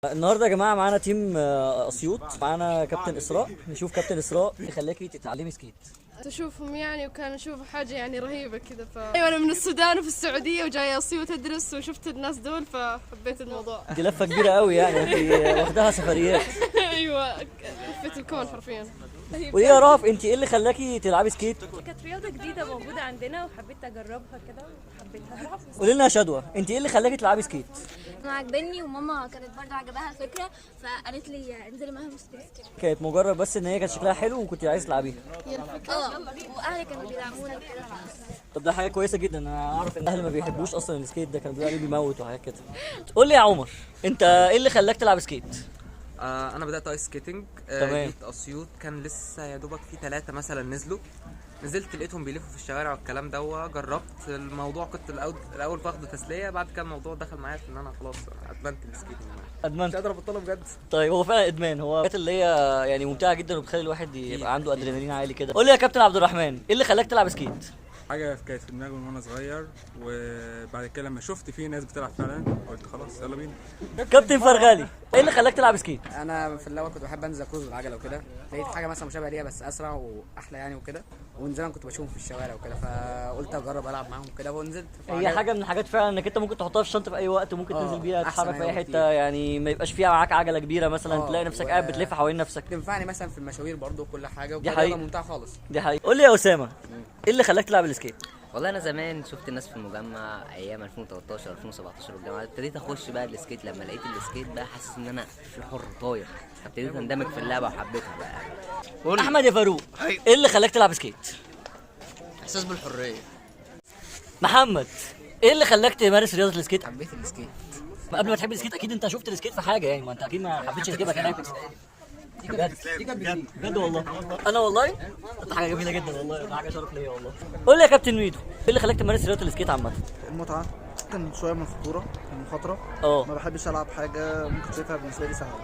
النهارده يا جماعة معانا team اسيوط، معانا كابتن اسراء. نشوف كابتن اسراء اللي خلاكي تتعلمي skate. تشوفهم يعني، وكان اشوف حاجة يعني رهيبة كذا. ايوه انا من السودان وفي السعودية وجاية اسيوط ادرس، وشفت الناس دول فحبيت الموضوع. دي لفه كبيرة قوي يعني، انت واخداها سفريات. ايوه لفيت الكون حرفيا. وايه يا رهف، انت ايه اللي خلاكي تلعبي skate؟ كانت رياضة جديدة موجودة عندنا وحبيت اجربها كده وحبيتها. قولي لنا يا شدوى، انت ايه اللي خلاكي تلعبي skate؟ انا عجبني، وماما كانت برضه عجبها الفكرة فقالت لي انزلي معاهم skate. كانت مجرد بس ان هي كانت شكلها حلو وكنت عايز تلعبيها. واهلي كانوا بيدعمونا وكده. طب ده حاجة كويسة جدا. انا اعرف ان الاهل ما بيحبوش اصلا ال skate ده، كانوا بيقولوا عليه بيموت وحاجات كده. قول لي يا عمر، انت ايه اللي خلاك تلعب skate؟ انا بدات ice skating. تمام. جيت اسيوط كان لسه يا دوبك في 3 مثلا نزلت لقيتهم بيلفوا في الشوارع والكلام ده. جربت الموضوع، كنت الاول باخده تسلية، بعد كده الموضوع دخل معايا في ان انا خلاص ادمنت ال skating. ادمنت، مش قادر ابطله بجد. طيب هو فعلا ادمان، هو الحاجات اللي هي يعني ممتعة جدا وبتخلي الواحد يبقى عنده ادرينالين عالي كده. قول لي يا كابتن عبد الرحمن، ايه اللي خلاك تلعب skate؟ حاجة كانت في دماغي من وانا صغير، وبعد كده لما شفت في ناس بتلعب فعلا قلت خلاص يلا بينا. كابتن فرغالي، ايه اللي خلاك تلعب skate؟ انا في الاول كنت بحب انزل اكروز بالعجله وكده، لقيت حاجة مثلا مشابهة ليها بس اسرع واحلى يعني وكده، ومن زمان كنت بشوفهم في الشوارع وكده، فقلت اجرب العب معاهم وكده ونزلت. هي حاجة من الحاجات فعلا انك انت ممكن تحطها في الشنطة في اي وقت، وممكن تنزل بيها تتحرك في اي حتة، يعني ما يبقاش فيها معاك عجله كبيرة مثلا تلاقي نفسك قاعد بتلف حوالين نفسك. تنفعني مثلا في المشاوير برضو كل حاجة، دي حقيقة ممتعة خالص. دي حقيقة. قول لي يا اسامة، ايه اللي خلاك تلعب ال skate؟ والله انا زمان شفت الناس في المجمع ايام 2013 2017 والجامعة، ابتديت اخش بقى ال skate. لما لقيت ال skate بقى حاسس ان انا في حر طاير، ابتديت اندمج في اللعبة وحبيتها بقى. احمد يا فاروق، ايه اللي خلاك تلعب skate؟ احساس بالحرية. محمد، ايه اللي خلاك تمارس رياضة ال skate؟ حبيت ال skate. قبل ما تحب ال skate اكيد انت شفت ال skate في حاجة يعني، ما انت اكيد ما حبيتش ال skate كان بجد بجد والله. انا والله ده حاجة جميلة جدا والله، ده حاجة شرف ليا والله. قول لي يا كابتن ميدو، ايه اللي خلاك تمارس رياضة ال skate عامة؟ المتعة، كان شوية من الخطورة المخاطرة. ما بحبش العب حاجة ممكن شايفها بالنسبة لي سهلة.